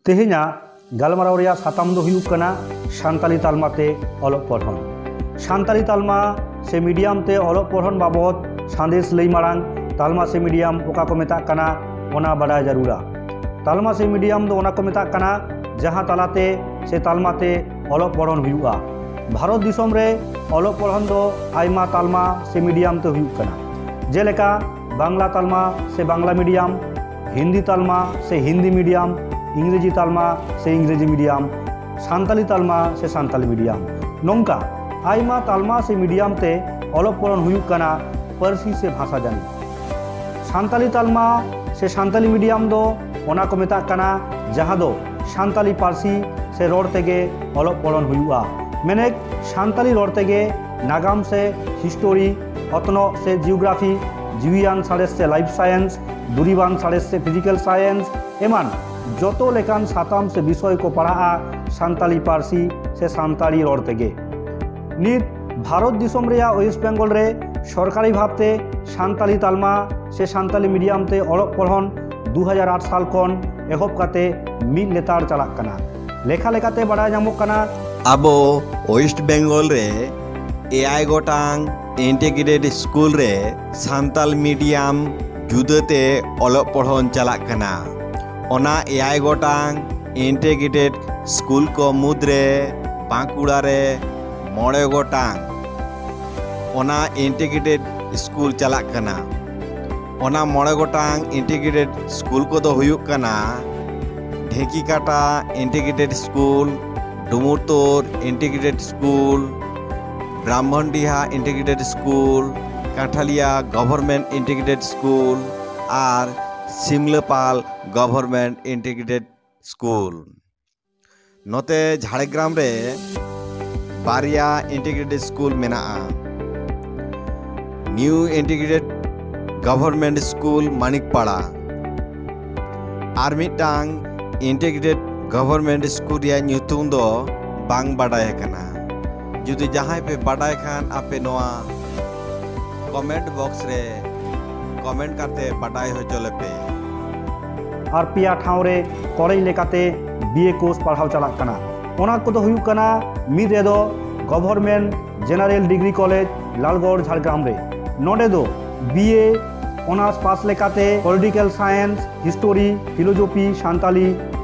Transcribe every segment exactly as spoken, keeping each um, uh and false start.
ᱛᱮᱦᱮᱧᱟᱜ ᱜᱟᱞᱢᱟᱨᱟᱣ ᱨᱮᱭᱟᱜ ᱥᱟᱛᱟᱢ ᱫᱚ ᱦᱩᱭᱩᱜ ᱠᱟᱱᱟ ᱥᱟᱱᱛᱟᱞᱤ ᱛᱟᱞᱢᱟ ᱛᱮ ᱚᱞᱚᱜ ᱯᱚᱲᱦᱚᱱ᱾ ᱥᱟᱱᱛᱟᱞᱤ ᱛᱟᱞᱢᱟ ᱥᱮ ᱢᱤᱰᱤᱭᱟᱢ ᱛᱮ ᱚᱞᱚᱜ ᱯᱚᱲᱦᱚᱱ ᱵᱟᱵᱚᱫ ᱥᱟᱸᱫᱮᱥ ᱞᱟᱹᱭ ᱢᱟᱲᱟᱝ ᱛᱟᱞᱢᱟ ᱥᱮ ᱢᱤᱰᱤᱭᱟᱢ ᱚᱠᱟ ᱠᱚ ᱢᱮᱛᱟᱜ ᱠᱟᱱᱟ, ᱚᱱᱟ ᱵᱟᱰᱟᱭ ᱡᱟᱹᱨᱩᱲᱟ᱾ ᱛᱟᱞᱢᱟ ᱥᱮ ᱢᱤᱰᱤᱭᱟᱢ ᱫᱚ ᱚᱱᱟ ᱠᱚ ᱢᱮᱛᱟᱜ ᱠᱟᱱᱟ ᱡᱟᱦᱟᱸ ᱛᱟᱞᱟᱛᱮ ᱥᱮ ᱛᱟᱞᱢᱟ ᱛᱮ ᱚᱞᱚᱜ ᱯᱚᱲᱦᱚᱱ ᱦᱩᱭᱩᱜᱼᱟ᱾ ᱵᱷᱟᱨᱚᱛ ᱫᱤᱥᱚᱢ ᱨᱮ ᱚᱞᱚᱜ ᱯᱚᱲᱦᱚᱱ ᱫᱚ ᱟᱭᱢᱟ ᱛᱟᱞᱢᱟ ᱥᱮ ᱢᱤᱰᱤᱭᱟᱢ ᱛᱮ ᱦᱩᱭᱩᱜ ᱠᱟᱱᱟ, ᱡᱮᱞᱮᱠᱟ ᱵᱟᱝᱞᱟ ᱛᱟᱞᱢᱟ ᱥᱮ ᱵᱟᱝᱞᱟ ᱢᱤᱰᱤᱭᱟᱢ, ᱦᱤᱱᱫᱤ ᱛᱟᱞᱢᱟ ᱥᱮ ᱦᱤᱱᱫᱤ ᱢᱤᱰᱤᱭᱟᱢ, ᱤᱝᱨᱮᱡᱤ ᱛᱟᱞᱢᱟ ᱥᱮ ᱤᱝᱨᱮᱡᱤ ᱢᱤᱰᱤᱭᱟᱢ, ᱥᱟᱱᱛᱟᱞᱤ ᱛᱟᱞᱢᱟ ᱥᱮ ᱥᱟᱱᱛᱟᱞᱤ ᱢᱤᱰᱤᱭᱟᱢ᱾ ᱱᱚᱝᱠᱟ ᱟᱭᱢᱟ ᱛᱟᱞᱢᱟ ᱥᱮ ᱢᱤᱰᱤᱭᱟᱢ ᱛᱮ ᱚᱞᱚᱜ ᱯᱚᱲᱦᱚᱱ ᱦᱩᱭᱩᱜ ᱠᱟᱱᱟ ᱯᱟᱹᱨᱥᱤ ᱥᱮ ᱵᱷᱟᱥᱟ ᱡᱟᱹᱱᱤᱡ᱾ ᱥᱟᱱᱛᱟᱞᱤ ᱛᱟᱞᱢᱟ ᱥᱮ ᱥᱟᱱᱛᱟᱞᱤ ᱢᱤᱰᱤᱭᱟᱢ ᱫᱚ ᱚᱱᱟ ᱠᱚ ᱢᱮᱛᱟᱜ ᱠᱟᱱᱟ ᱡᱟᱦᱟᱸ ᱫᱚ ᱥᱟᱱᱛᱟᱞᱤ ᱯᱟᱹᱨᱥᱤ ᱥᱮ ᱨᱚᱲ ᱛᱮᱜᱮ ᱚᱞᱚᱜ ᱯᱚᱲᱦᱚᱱ ᱦᱩᱭᱩᱜᱼᱟ᱾ ᱢᱮᱱᱮᱠ ᱥᱟᱱᱛᱟᱞᱤ ᱨᱚᱲ ᱛᱮᱜᱮ ᱱᱟᱜᱟᱢ ᱥᱮ ᱦᱤᱥᱴᱳᱨᱤ, ᱚᱛᱱᱚᱜ ᱥᱮ ᱡᱤᱭᱳᱜᱨᱟᱯᱷᱤ, ᱡᱤᱣᱤᱭᱟᱱ ᱥᱟᱬᱮᱥ ᱥᱮ ᱞᱟᱭᱤᱯᱷ ᱥᱟᱭᱮᱱᱥ, ᱫᱩᱨᱤᱵᱟᱱ ᱥᱟᱬᱮᱥ ᱥᱮ ᱯᱷᱤᱡᱤᱠᱮᱞ ᱥᱟᱭᱮᱱᱥ ᱮᱢᱟᱱ ᱡᱚᱛᱚ ᱞᱮᱠᱟᱱ ᱥᱟᱛᱟᱢ ᱥᱮ ᱵᱤᱥᱚᱭ ᱠᱚ ᱯᱟᱲᱦᱟᱜᱼᱟ ᱥᱟᱱᱛᱟᱞᱤ ᱯᱟᱹᱨᱥᱤ ᱥᱮ ᱥᱟᱱᱛᱟᱲᱤ ᱨᱚᱲ ᱛᱮᱜᱮ᱾ ᱱᱤᱛ ᱵᱷᱟᱨᱚᱛ ᱫᱤᱥᱚᱢ ᱨᱮᱭᱟᱜ ᱳᱭᱮᱥᱴ ᱵᱮᱝᱜᱚᱞ ᱨᱮ ᱥᱚᱨᱠᱟᱨᱤ ᱵᱷᱟᱵᱽᱛᱮ ᱥᱟᱱᱛᱟᱞᱤ ᱛᱟᱞᱢᱟ ᱥᱮ ᱥᱟᱱᱛᱟᱞᱤ ᱢᱤᱰᱤᱭᱟᱢ ᱛᱮ ᱚᱞᱚᱜ ᱯᱚᱲᱦᱚᱱ ᱫᱩ ᱦᱟᱡᱟᱨ ᱟᱴ ᱥᱟᱞ ᱠᱷᱚᱱ ᱮᱦᱚᱵ ᱠᱟᱛᱮ ᱢᱤᱫ ᱞᱮᱛᱟᱲ ᱪᱟᱞᱟᱜ ᱠᱟᱱᱟ᱾ ᱞᱮᱠᱷᱟ ᱞᱮᱠᱟᱛᱮ ᱵᱟᱰᱟᱭ ᱧᱟᱢᱚᱜ ᱠᱟᱱᱟ, ᱟᱵᱚ ᱳᱭᱮᱥᱴ ᱵᱮᱝᱜᱚᱞ ᱨᱮ ᱮᱭᱟᱭ ᱜᱚᱴᱟᱝ ᱤᱱᱴᱤᱜᱨᱮᱴᱮᱰ ᱥᱠᱩᱞ ᱨᱮ ᱥᱟᱱᱛᱟᱞ ᱢᱤᱰᱤᱭᱟᱢ ᱡᱩᱫᱟᱹᱛᱮ ᱚᱞᱚᱜ ᱯᱚᱲᱦᱚᱱ ᱪᱟᱞᱟᱜ ᱠᱟᱱᱟ᱾ ᱚᱱᱟ ᱮᱭᱟᱭ ᱜᱚᱴᱟᱝ ᱤᱱᱴᱤᱜᱨᱮᱴᱮᱰ ᱥᱠᱩᱞ ᱠᱚ ᱢᱩᱫᱽᱨᱮ ᱵᱟᱸᱠᱩᱲᱟ ᱨᱮ ᱢᱚᱬᱮ ᱜᱚᱴᱟᱝ ᱚᱱᱟ ᱤᱱᱴᱤᱜᱨᱮᱴᱮᱰ ᱥᱠᱩᱞ ᱪᱟᱞᱟᱜ ᱠᱟᱱᱟ᱾ ᱚᱱᱟ ᱢᱚᱬᱮ ᱜᱚᱴᱟᱝ ᱤᱱᱴᱤᱜᱨᱮᱴᱮᱰ ᱥᱠᱩᱞ ᱠᱚᱫᱚ ᱦᱩᱭᱩᱜ ᱠᱟᱱᱟ Dhekikata integrated school, Dumurtor integrated school, Brahmondiha integrated school, Kanthalia government integrated school ᱟᱨ ᱥᱤᱢᱞᱟᱹᱯᱟᱞ ᱜᱚᱵᱷᱚᱨᱢᱮᱱᱴ ᱤᱱᱴᱤᱜᱨᱮᱴᱮᱰ ᱥᱠᱩᱞ᱾ ᱱᱚᱛᱮ ᱡᱷᱟᱲᱜᱨᱟᱢ ᱨᱮ ᱵᱟᱨᱭᱟ ᱤᱱᱴᱤᱜᱨᱮᱴᱮᱰ ᱥᱠᱩᱞ ᱢᱮᱱᱟᱜᱼᱟ, new integrated government school Manikpara, ᱟᱨ ᱢᱤᱫᱴᱟᱝ ᱤᱱᱴᱤᱜᱨᱮᱴᱮᱰ ᱜᱚᱵᱷᱚᱨᱢᱮᱱᱴ ᱥᱠᱩᱞ ᱨᱮᱭᱟᱜ ᱧᱩᱛᱩᱢ ᱫᱚ ᱵᱟᱝ ᱵᱟᱰᱟᱭ ᱟᱠᱟᱱᱟ᱾ ᱡᱩᱫᱤ ᱡᱟᱦᱟᱸᱭ ᱯᱮ ᱵᱟᱰᱟᱭ ᱠᱷᱟᱱ, ᱟᱯᱮ ᱱᱚᱣᱟ ᱠᱚᱢᱮᱱᱴ ᱵᱚᱠᱥ ᱨᱮ ᱠᱚᱢᱮᱱᱴ ᱠᱟᱛᱮ ᱵᱟᱰᱟᱭ ᱦᱚᱪᱚ ᱞᱮᱯᱮ᱾ ᱟᱨ ᱯᱮᱭᱟ ᱴᱷᱟᱶ ᱨᱮ ᱠᱚᱞᱮᱡᱽ ᱞᱮᱠᱟᱛᱮ ᱵᱤ ᱮ ᱠᱳᱨᱥ ᱯᱟᱲᱦᱟᱣ ᱪᱟᱞᱟᱜ ᱠᱟᱱᱟ᱾ ᱚᱱᱟ ᱠᱚᱫᱚ ᱦᱩᱭᱩᱜ ᱠᱟᱱᱟ, ᱢᱤᱫ ᱨᱮᱫᱚ government general degree college Lalgarh Jhargram ᱨᱮ᱾ ᱱᱚᱰᱮ ᱫᱚ ᱵᱤ ᱮ ᱚᱱᱟᱨᱥ ᱯᱟᱥ ᱞᱮᱠᱟᱛᱮ political science, history, philosophy, Santali,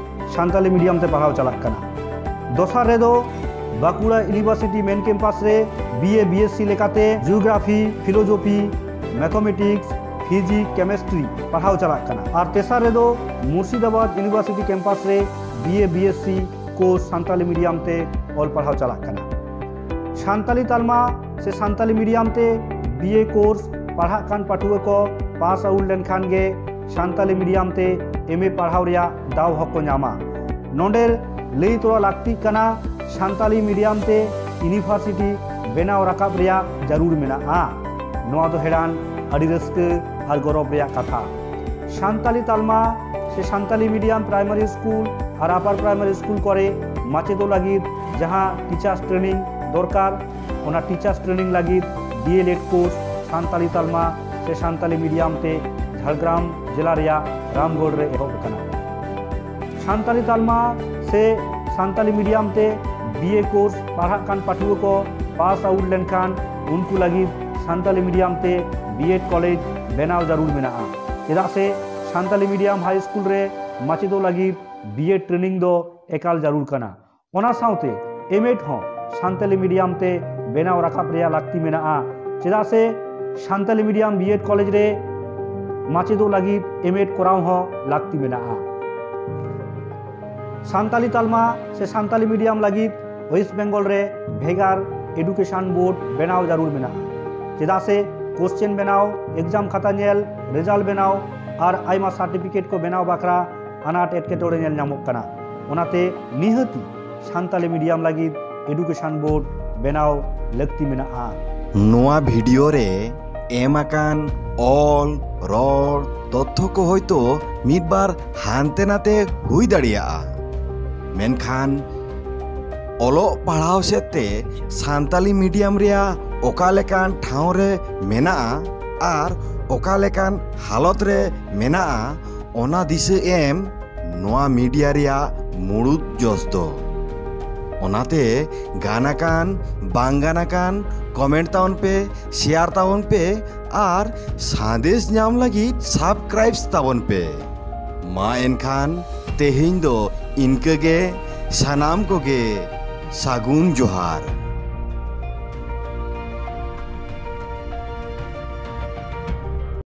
Santali medium ᱛᱮ ᱯᱟᱲᱦᱟᱣ ᱪᱟᱞᱟᱜ ᱠᱟᱱᱟ᱾ ᱫᱚᱥᱟᱨ ᱨᱮᱫᱚ ᱵᱟᱸᱠᱩᱲᱟ ᱤᱭᱩᱱᱤᱵᱷᱟᱨᱥᱤᱴᱤ ᱢᱮᱱ ᱠᱮᱢᱯᱟᱥ ᱨᱮ B A B S C ᱞᱮᱠᱟᱛᱮ geography, philosophy, mathematics, physics, chemistry ᱯᱟᱲᱦᱟᱣ ᱪᱟᱞᱟᱜ ᱠᱟᱱᱟ᱾ ᱟᱨ ᱛᱮᱥᱟᱨ ᱨᱮᱫᱚ ᱢᱩᱨᱥᱤᱫᱟᱵᱟᱫᱽ ᱤᱭᱩᱱᱤᱵᱷᱟᱨᱥᱤᱴᱤ ᱠᱮᱢᱯᱟᱥ ᱨᱮ B A B S C course Santali medium ᱛᱮ ᱚᱞ ᱯᱟᱲᱦᱟᱣ ᱪᱟᱞᱟᱜ ᱠᱟᱱᱟ᱾ ᱥᱟᱱᱛᱟᱞᱤ ᱛᱟᱞᱢᱟ ᱥᱮ ᱥᱟᱱᱛᱟᱞᱤ ᱢᱤᱰᱤᱭᱟᱢ ᱛᱮ ᱵᱤ ᱮ ᱠᱳᱨᱥ ᱯᱟᱲᱦᱟᱜ ᱠᱟᱱ ᱯᱟᱹᱴᱷᱩᱣᱟᱹ ᱠᱚ ᱯᱟᱥ ᱟᱣᱩᱴ ᱞᱮᱱᱠᱷᱟᱱ ᱜᱮ ᱥᱟᱱᱛᱟᱞᱤ ᱢᱤᱰᱤᱭᱟᱢ ᱛᱮ ᱮᱢ ᱮ ᱯᱟᱲᱦᱟᱣ ᱨᱮᱭᱟᱜ ᱫᱟᱣ ᱦᱚᱸᱠᱚ ᱧᱟᱢᱟ᱾ ᱱᱚᱰᱮ ᱞᱟᱹᱭ ᱛᱚᱨᱟ ᱞᱟᱹᱠᱛᱤᱜ ᱠᱟᱱᱟ, ᱥᱟᱱᱛᱟᱞᱤ ᱢᱤᱰᱤᱭᱟᱢ ᱛᱮ ᱤᱭᱩᱱᱤᱵᱷᱟᱨᱥᱤᱴᱤ ᱵᱮᱱᱟᱣ ᱨᱟᱠᱟᱵ ᱨᱮᱭᱟᱜ ᱡᱟᱹᱨᱩᱲ ᱢᱮᱱᱟᱜᱼᱟ᱾ ᱱᱚᱣᱟ ᱫᱚ ᱦᱮᱲᱟᱱ ᱟᱹᱰᱤ ᱨᱟᱹᱥᱠᱟᱹ ᱟᱨ ᱜᱚᱨᱚᱵᱽ ᱨᱮᱭᱟᱜ ᱠᱟᱛᱷᱟ᱾ ᱥᱟᱱᱛᱟᱞᱤ ᱛᱟᱞᱢᱟ ᱥᱮ ᱥᱟᱱᱛᱟᱞᱤ ᱢᱤᱰᱤᱭᱟᱢ ᱯᱨᱟᱭᱢᱟᱨᱤ ᱥᱠᱩᱞ ᱟᱨ ᱟᱯᱟᱨ ᱯᱨᱟᱭᱢᱟᱨᱤ ᱥᱠᱩᱞ ᱠᱚᱨᱮ ᱢᱟᱪᱮᱫᱚᱜ ᱞᱟᱹᱜᱤᱫ ᱡᱟᱦᱟᱸ ᱴᱤᱪᱟᱨᱥ ᱴᱨᱮᱱᱤᱝ ᱫᱚᱨᱠᱟᱨ, ᱚᱱᱟ ᱴᱤᱪᱟᱨᱥ ᱴᱨᱮᱱᱤᱝ ᱞᱟᱹᱜᱤᱫ ᱰᱤ ᱮᱞ ᱮᱰ ᱠᱳᱨᱥ ᱥᱟᱱᱛᱟᱞᱤ ᱛᱟᱞᱢᱟ ᱥᱮ ᱥᱟᱱᱛᱟᱞᱤ ᱢᱤᱰᱤᱭᱟᱢ ᱛᱮ ᱡᱷᱟᱲᱜᱨᱟᱢ ᱡᱮᱞᱟ ᱨᱮᱭᱟᱜ ᱨᱟᱢᱜᱚᱲ ᱨᱮ ᱮᱦᱚᱵ ᱟᱠᱟᱱᱟ᱾ ᱥᱟᱱᱛᱟᱞᱤ ᱛᱟᱞᱢᱟ ᱥᱮ ᱥᱟᱱᱛᱟᱞᱤ ᱢᱤᱰᱤᱭᱟᱢ ᱛᱮ ᱵᱤ ᱮ ᱠᱳᱨᱥ ᱯᱟᱲᱦᱟᱜ ᱠᱟᱱ ᱯᱟᱹᱴᱷᱩᱣᱟᱹ ᱠᱚ ᱯᱟᱥ ᱟᱣᱩᱴ ᱞᱮᱱᱠᱷᱟᱱ ᱩᱱᱠᱩ ᱞᱟᱹᱜᱤᱫ ᱥᱟᱱᱛᱟᱞᱤ ᱢᱤᱰᱤᱭᱟᱢ ᱛᱮ ᱵᱤ ᱮᱰ ᱠᱚᱞᱮᱡᱽ ᱵᱮᱱᱟᱣ ᱡᱟᱹᱨᱩᱲ ᱢᱮᱱᱟᱜᱼᱟ᱾ ᱪᱮᱫᱟᱜ ᱥᱮ ᱥᱟᱱᱛᱟᱞᱤ ᱢᱤᱰᱤᱭᱟᱢ ᱦᱟᱭ ᱥᱠᱩᱞ ᱨᱮ ᱢᱟᱪᱮᱫᱚᱜ ᱞᱟᱹᱜᱤᱫ ᱵᱤ ᱮᱰ ᱴᱨᱮᱱᱤᱝ ᱫᱚ ᱮᱠᱟᱞ ᱡᱟᱹᱨᱩᱲ ᱠᱟᱱᱟ᱾ ᱚᱱᱟ ᱥᱟᱶᱛᱮ ᱮᱢ ᱮᱰ ᱦᱚᱸ ᱥᱟᱱᱛᱟᱞᱤ ᱢᱤᱰᱤᱭᱟᱢ ᱛᱮ ᱵᱮᱱᱟᱣ ᱨᱟᱠᱟᱵ ᱨᱮᱭᱟᱜ ᱞᱟᱹᱠᱛᱤ ᱢᱮᱱᱟᱜᱼᱟ᱾ ᱪᱮᱫᱟᱜ ᱥᱮ Santali medium B Ed college ᱨᱮ ᱢᱟᱪᱮᱫᱚᱜ ᱞᱟᱹᱜᱤᱫ ᱮᱢ ᱮᱰ ᱠᱚᱨᱟᱣ ᱦᱚᱸ ᱞᱟᱹᱠᱛᱤ ᱢᱮᱱᱟᱜᱼᱟ᱾ ᱥᱟᱱᱛᱟᱞᱤ ᱛᱟᱞᱢᱟ ᱥᱮ ᱥᱟᱱᱛᱟᱞᱤ ᱢᱤᱰᱤᱭᱟᱢ ᱞᱟᱹᱜᱤᱫ ᱳᱭᱮᱥᱴ ᱵᱮᱝᱜᱚᱞ ᱨᱮ ᱵᱷᱮᱜᱟᱨ ᱮᱰᱩᱠᱮᱥᱚᱱ ᱵᱳᱨᱰ ᱵᱮᱱᱟᱣ ᱡᱟᱹᱨᱩᱲ ᱢᱮᱱᱟᱜᱼᱟ᱾ ᱪᱮᱫᱟᱜ ᱥᱮ ᱠᱳᱥᱪᱮᱱ ᱵᱮᱱᱟᱣ, ᱮᱠᱡᱟᱢ ᱠᱷᱟᱛᱟ ᱧᱮᱞ, ᱨᱮᱡᱟᱞᱴ ᱵᱮᱱᱟᱣ ᱟᱨ ᱟᱭᱢᱟ ᱥᱟᱨᱴᱤᱯᱷᱤᱠᱮᱴ ᱠᱚ ᱵᱮᱱᱟᱣ ᱵᱟᱠᱷᱨᱟ ᱟᱱᱟᱴ ᱮᱴᱠᱮᱴᱚᱬᱮ ᱧᱮᱞ ᱧᱟᱢᱚᱜ ᱠᱟᱱᱟ᱾ ᱚᱱᱟᱛᱮ ᱱᱤᱦᱟᱹᱛᱤ ᱥᱟᱱᱛᱟᱞᱤ ᱢᱤᱰᱤᱭᱟᱢ ᱞᱟᱹᱜᱤᱫ ᱮᱰᱩᱠᱮᱥᱚᱱ ᱵᱳᱨᱰ ᱵᱮᱱᱟᱣ ᱞᱟᱹᱠᱛᱤ ᱢᱮᱱᱟᱜᱼᱟ᱾ ᱱᱚᱣᱟ ᱵᱷᱤᱰᱤᱭᱳ ᱨᱮ ᱮᱢ ᱟᱠᱟᱱ ᱚᱞ, ᱨᱚᱲ, ᱛᱚᱛᱛᱷᱚ ᱠᱚ ᱦᱚᱭᱛᱳ ᱢᱤᱫ ᱵᱟᱨ ᱦᱟᱱᱛᱮ ᱱᱟᱛᱮ ᱦᱩᱭ ᱫᱟᱲᱮᱭᱟᱜᱼᱟ, ᱢᱮᱱᱠᱷᱟᱱ ᱚᱞᱚᱜ ᱯᱟᱲᱦᱟᱣ ᱥᱮᱫ ᱛᱮ ᱥᱟᱱᱛᱟᱞᱤ ᱢᱤᱰᱤᱭᱟᱢ ᱨᱮᱭᱟᱜ ᱚᱠᱟ ᱞᱮᱠᱟᱱ ᱴᱷᱟᱶ ᱨᱮ ᱢᱮᱱᱟᱜᱼᱟ ᱟᱨ ᱚᱠᱟ ᱞᱮᱠᱟᱱ ᱦᱟᱞᱚᱛ ᱨᱮ ᱢᱮᱱᱟᱜᱼᱟ, ᱚᱱᱟ ᱫᱤᱥᱟᱹ ᱮᱢ ᱱᱚᱣᱟ ᱢᱤᱰᱤᱭᱟ ᱨᱮᱭᱟᱜ ᱢᱩᱲᱩᱫ ᱡᱚᱥ ᱫᱚ᱾ ᱚᱱᱟᱛᱮ ᱜᱟᱱ ᱟᱠᱟᱱ ᱵᱟᱝ ᱜᱟᱱ ᱟᱠᱟᱱ ᱠᱚᱢᱮᱱᱴ ᱛᱟᱵᱚᱱ ᱯᱮ, ᱥᱮᱭᱟᱨ ᱛᱟᱵᱚᱱ ᱯᱮ ᱟᱨ ᱥᱟᱸᱫᱮᱥ ᱧᱟᱢ ᱞᱟᱹᱜᱤᱫ ᱥᱟᱵᱥᱠᱨᱟᱭᱤᱵ ᱛᱟᱵᱚᱱ ᱯᱮ᱾ ᱢᱟ ᱮᱱᱠᱷᱟᱱ ᱛᱮᱦᱮᱧ ᱫᱚ ᱤᱱᱠᱟᱹ ᱜᱮ, ᱥᱟᱱᱟᱢ ᱠᱚᱜᱮ ᱥᱟᱹᱜᱩᱱ ᱡᱚᱦᱟᱨ᱾